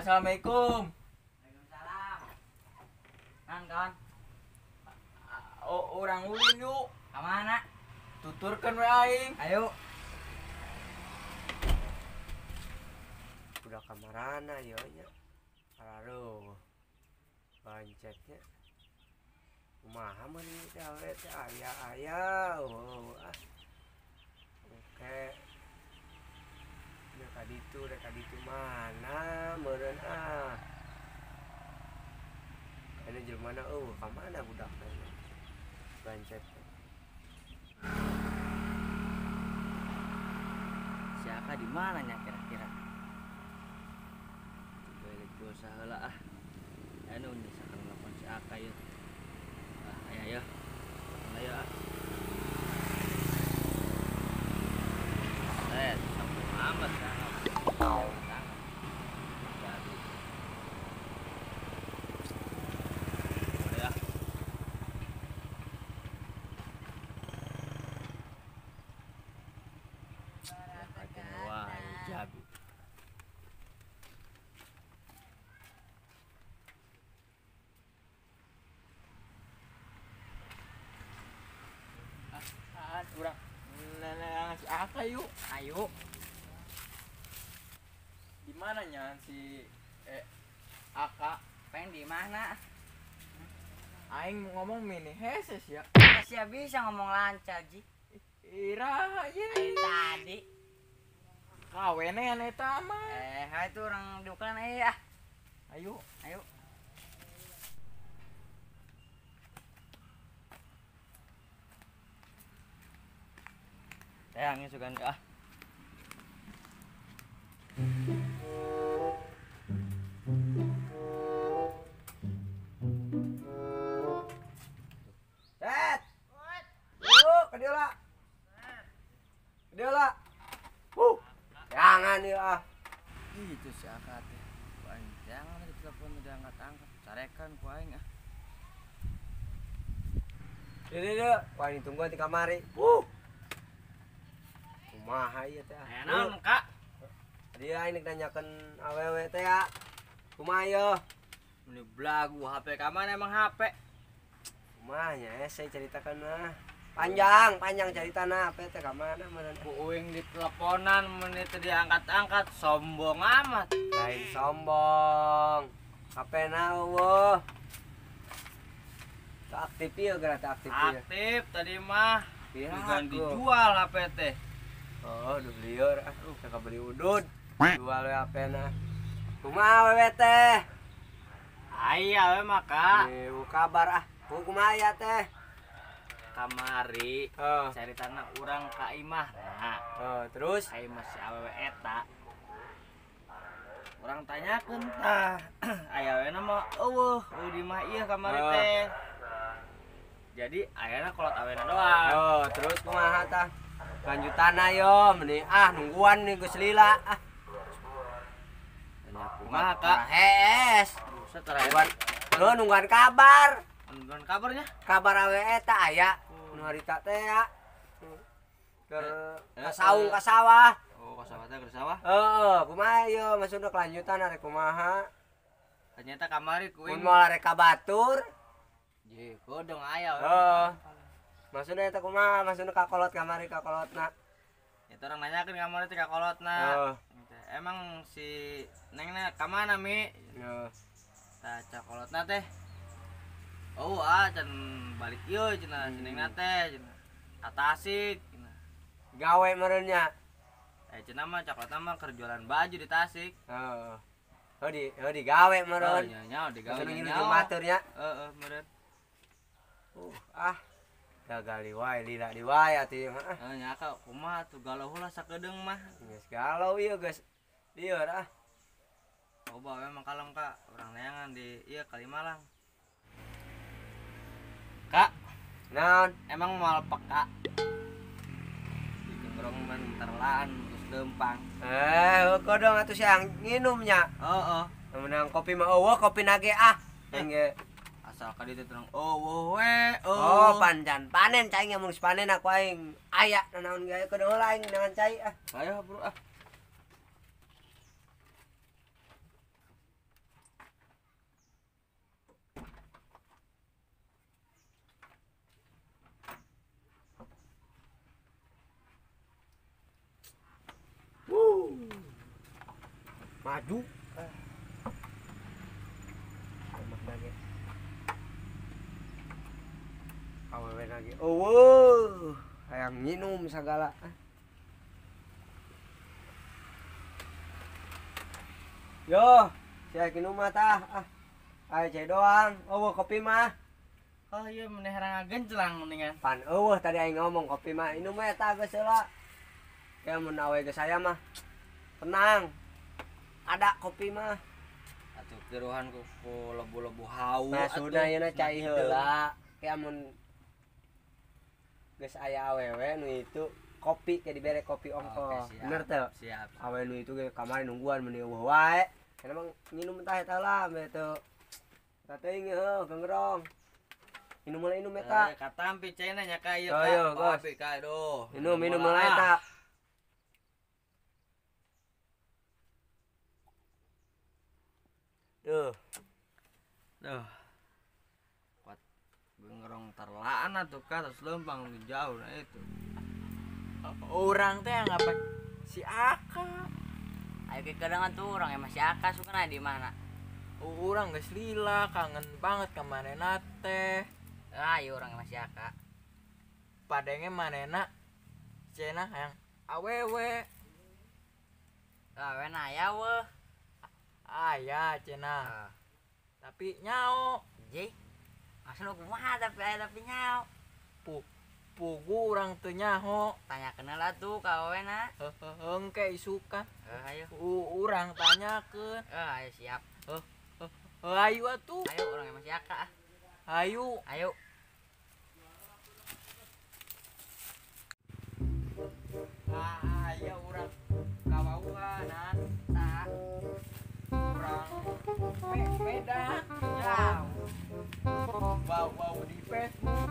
Assalamualaikum. Waalaikumsalam. Kan kawan. Orang ulin yuk. Kemana? Tuturkan we aing. Ayo. Udah kamarana yo nya. Aduh. Bancetnya. Kumaha meuni teh awe teh aya-aya. Oh, ah. Oke. Rek kaditu mana meureun ah. Aya jelema na eueuh ka mana budak teh. Bancet. Si Aka di mana nya kira-kira? Balik dosa heula ah. Anu nyisakan nelpon si Aka yeuh. Ah, aya yeuh. Ayo ah. Sampai amat ya. Urang nenek si Aka yuk. Ayo. Di mana nya si Aka? Pengen di mana? Aing ngomong mini heses ya. Masih bisa ngomong lancar ji. Ira ye. Aing tadi. Kawene eta mah. Hai itu orang dukan ah. Ayo, ayo. Teh angin sugan ah. Tet. Yuk, ke dieu lah. Ke dieu lah. Huh. Jangan ieu ah. Itu si Aka teh. Ku aing jangan di telepon udah angkat-angkat. Carekan ku aing ah. Dieu dieu, ku aing ditungguan di kamari. Huh. Kumaha ieu teh? Aya naon, Kak? Dia aing nek nanyakeun awewe teh ya. Kumaha ieu? Meni belagu HP ka mana emang HP? Kumaha nya hese caritakeun mah. Panjang, panjang caritana HP teh ka mana meureun. Ku uing di teleponan meni teu diangkat-angkat, sombong amat. Lain sombong. HP na eueuh. Teu aktif ieu geura teu aktif ieu. Aktif tadi mah. Bukan dijual HP teh. Oh, udah liur ah, kakak beli udud. Jual we HP na. Kumaha wewe teh? Aya we mah, Kak. Ieu kabar ah. Kumaha ya teh? Kamari caritana urang ka imah. Nah, terus ka imah si awewe eta. Urang tanyakeun tah. Aya we na mah eueuh, eueuh di imah ieu kamari teh. Jadi ayana kolot awena doang. Oh, terus kumaha tah? Lanjutan ayo, meni ah nungguan nih geus lila ah. Tanya kumaha, Kak? Hees. Buset terakhir. Lo nungguan kabar. Nungguan kabarnya? Kabar awe eta aya nu harita teh ya. Keur ka saung ka sawah. Oh, ka sawah teh keur sawah? Heeh, kumaha ieu maksudna kelanjutan arek kumaha? Ternyata kamari ku mun moal arek ka batur. Je, kodong aya. Heeh. Maksudna eta kumaha? Maksudna ka kolot kamari ka kolotna. Eta urang nanyakeun kamari teh ka kolotna. Heeh. Emang si Nengna ka mana, Mi? Heeh. Tah cak kolotna teh. Oh, ah can balik ieu cenah si Nengna teh cenah. Ka Tasik cenah. Gawe meureun nya. Cenah mah cak kolotna mah keur jualan baju di Tasik. Heeh. Oh di gawe meureun. Oh, nya nya digawe nya. Jeung batur nya. Heeh, meureun. Ah. Gagal wae lila di wae atuh mah. Heeh, nya ka kumaha tuh galau heula sakedeung mah. Geus galau ieu geus lieur ah. Coba we mah kalem Kak, urang neangan di ieu Kalimalang. Kak, naon? Emang moal peka. Di gengrong mah terlaan terus lempang. Kodong atuh siang nginumnya. Heeh. Menang kopi mah eueuh kopi nage ah. Engge. Asal ka ditu terang eueuh we. Oh, panjan panen cai mun geus panen aku aing aya nanaon gawe kudu heula aing dengan cai ah. Ayo bro ah. Wuh. Maju. Rumah nage. Awewe lagi. Oh, hayang minum segala. Yo, sia minum mah tah. Ah. Ayo cai doang. Eueuh kopi mah. Oh iya meneh ngagencelang mendingan. Pan eueuh tadi aing ngomong kopi mah inum mah eta geus heula. Kayak mun awe geus saya mah. Tenang. Ada kopi mah. Atuh kiruhan ku lebu-lebu hau. Nah, sudah yeuna cai heula. Kayak mun geus aya awewe nu itu kopi kayak dibere kopi ongko. Bener teu? Siap. Awewe nu itu ge kamari nungguan mun eueuh wae. Kana mah nginum tah eta lah me teu. Teuing heuh gengrong. Minum heula inum eta. Katampi caina nya ka ieu ka. Kopi ka aduh. Minum minum heula eta. Duh. Duh. Kuat gengrong terlaan atuh ka terus lempang lebih jauh nah itu. Urang teh ngapa si Aka. Ayo ke kedengan tuh urang emang si Aka sukana di mana? Urang geus lila kangen banget ka manehna teh. Ayo urang emang si Aka. Padenge manehna cenah hayang awewe. Awewe na aya weuh. Aya cenah. Tapi nyao. Je. Maksudna kumaha tapi aya tapi nyao. Pugu urang teu nyaho. Tanyakeun heula tuh ka awewena. Heuh engke isukan. Ayo. Urang tanyakeun. Ayo siap. Ayo atuh. Ayo urang emang si Aka ah. Ayo. Ayo. Ayo urang kawauhan tah. Urang beda jauh. Bau-bau di Facebook.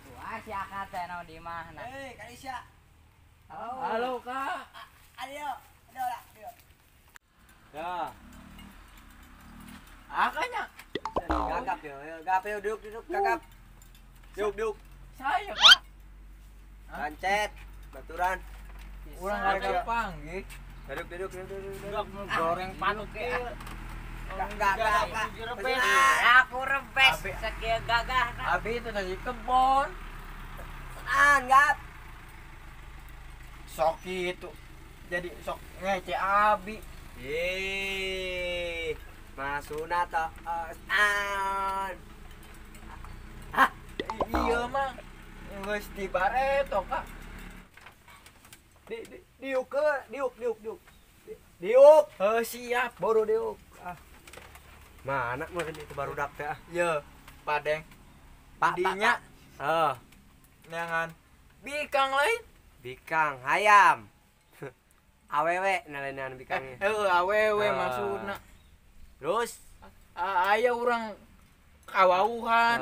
Tuh ah si Aka teh naon di imahna. Hei, Kak Isya. Halo. Halo, Kak. Ayo, ayo lah, ayo. Ya. Akanya. Gagap yo, gagap yo, duduk, duduk, gagap. Duduk, duduk. Saya, Kak. Pancet, baturan. Urang rek panggih. Duduk, duduk, duduk, duduk. Goreng panut ke. Enggak, enggak, enggak. Aku rebes sakieu gagah. Abi itu tadi kebon. Tenang, gap. Sok itu. Jadi sok ngece abi. Eh, masuna to. An. Hah, iya mah geus dibareto, Kak. Di diuk ke, diuk, diuk, diuk. Diuk. Heuh, siap. Baru diuk. Ah. Mana meureun itu barudak teh ah. Ye, padeng. Pak, dinya. Heuh. Neangan bikang lain. Bikang hayam. Awewe nalenan bikangnya. Heuh, awewe maksudna. Terus aya urang kawauhan.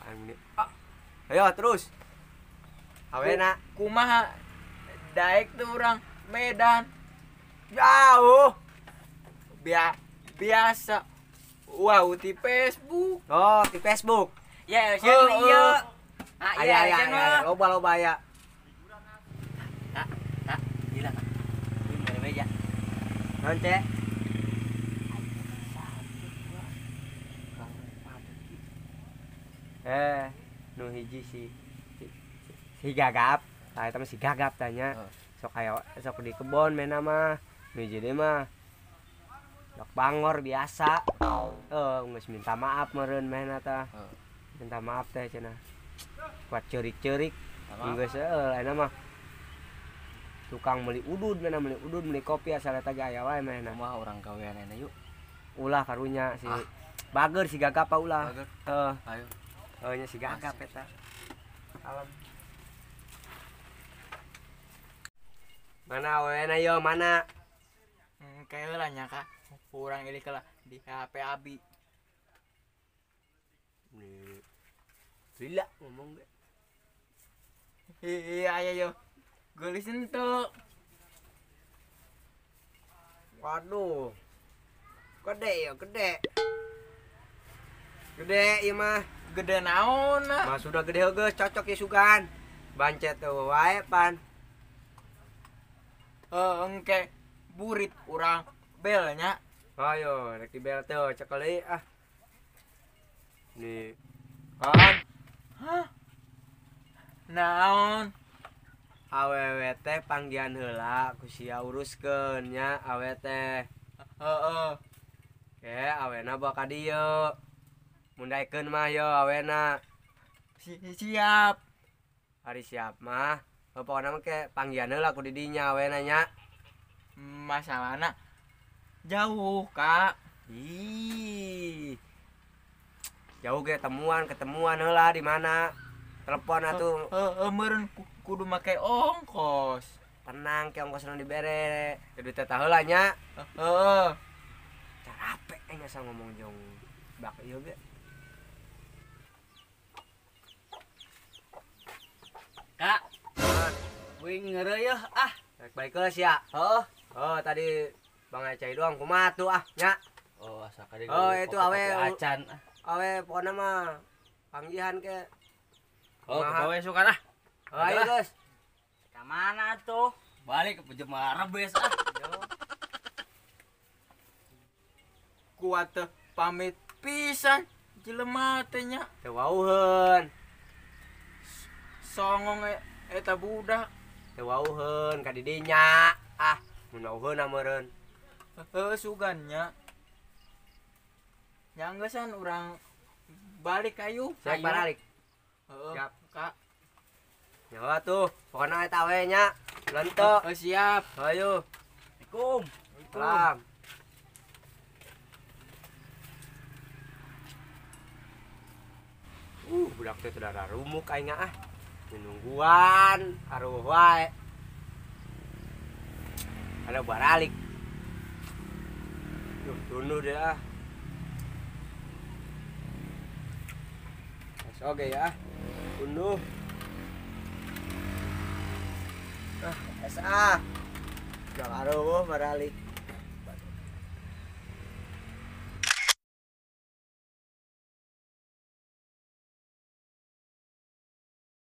Aing ini. Ah. Ayo terus. Awena Kumaha daek tuh urang Medan. Jauh. Biasa. Wow, di Facebook. Oh, di Facebook. Ya, sia ieu. Ah, iya, iya, loba-loba ya. Kak, kak, gila kak. Ini mere meja. Naon, Cek? Nu hiji si gagap. Tah eta mah si gagap tanya. Sok aya sok di kebon mena mah. Nu hiji deui mah sok bangor biasa. Geus minta maaf meureun mehna tah. Minta maaf teh cenah. Kuat ceurik-ceurik. Geus heueuh mah. Tukang meuli udud mehna meuli udud meuli kopi asal eta ge aya wae mehna. Mah urang gawean yuk. Ulah karunya si bager si gagap ulah. Heeh. Ayo. Oh nya si gagap eta. Alam. Mana awena yo mana? Kayak lah nya kak. Urang ini kalah di HP abi. Nih. Lila ngomong ge. Iya ayo yo. Geulis henteu. Waduh. Gede ya, gede. Gede ieu mah. Gede naon nah. Mah sudah gede geus cocok ya sugan. Bancet teu wae pan. Engke burit urang bel nya. Ayo rek di bel teu cekel deui ah. Nih. Kan. Hah? Naon? Awewe teh panggihan heula ku sia uruskeun nya awe teh. Heeh. Ke awena bawa ka dieu. Mun daekeun mah yo awena. Siap. Ari siap mah. Pokona mah ke panggihan heula ku di dinya awena nya. Masalahna jauh, Kak. Ih. Jauh ge temuan, ketemuan heula di mana? Telepon atuh. Heeh, meureun kudu make ongkos. Tenang ke ongkos nu dibere. Duit teh heula nya. Heeh. Capek aing asa ngomong jeung bak ieu ge. Kak, wing ngeureuh ah. Rek balik heula sia. Heeh. Oh, tadi Bang Acai doang kumaha tuh ah nya. Oh, asa kade. Oh, itu awe acan. Awe pokona mah panggihan ke. Oh, ke sukan ah. Oh, ayo guys. Ka mana tuh? Balik ke Jemara bes ah. Kuat teh pamit pisan jelema teh nya. Teu wauheun. Songong eta budak. Teu wauheun ka didinya. Ah, mun wauheun meureun. Heuh sugan nya. Nya geussan urang balik ayu. Siap balik. Heeh. Siap. Kak. Nyawa tuh, pokoknya eta we nya. Lenteu. Oh, siap. Ayo. Assalamualaikum. Salam. Budak teh teu darumuk aing ah. Nungguan, aruh wae. Ada baralik. Duh, tunduh deh ah. Oke ya. Tunduh. Ah, SA. Udah aruh baralik.